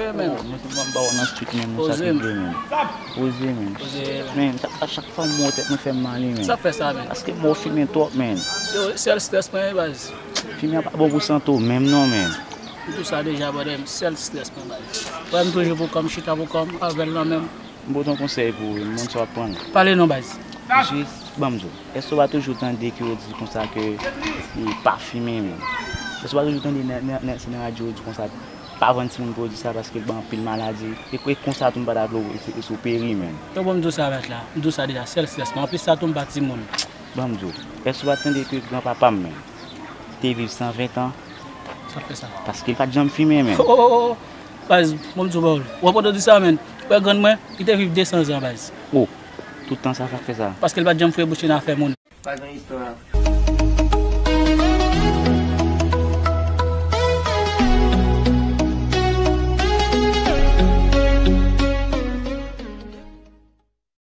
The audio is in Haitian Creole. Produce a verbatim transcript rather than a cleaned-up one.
Menm. Mwen se mwen ba w nan street menm, nou sa ki vle menm. Poze menm. Poze. Men, chak, a chak fwa m wè w tèt mwen fè m mal wi menm. Sa fè sa menm. Paske m wè w fimen twòp menm. Yo, sèl strès mwen wi baz. Fimen an pa bon pou sante w menm non menm. M tou sa deja brother, m sèl strès mwen baz. Wè m toujou pou kòm, chita pou kòm, avè l nan men m. M pote yon konsèy pou ou, m konn sa w ap pran. Pale non baz. Jis, ban m di w, èske w pa toujou tande ke yo di konsa ke e pa fimen menm? Èske w pa toujou tande nan, nan, nan, se nan radyo yo di konsa pa vann timoun pwodui sa paske l bay anpil maladi? E, e konsa tou m pa ta vle w, e, e si w peri menm. Yo bon m di w sa mèt la, m di w sa deja, sèl strès mwen. Anplis sa tou m pa timoun. Ban m di w, èske w pa tande ke granpapa m menm te viv san ven tan? Sa fè sa. Paske l pa t janm fimen menm. Oh, oh, oh, oh. Baz, bon m di w pawòl. W ap di sa menm. Wè grann mwen, li te viv de san zan baz. Oh, tout tan sa, sa fè sa. Paske l pa t janm foure bouch li nan afè moun. Pa gen istwa.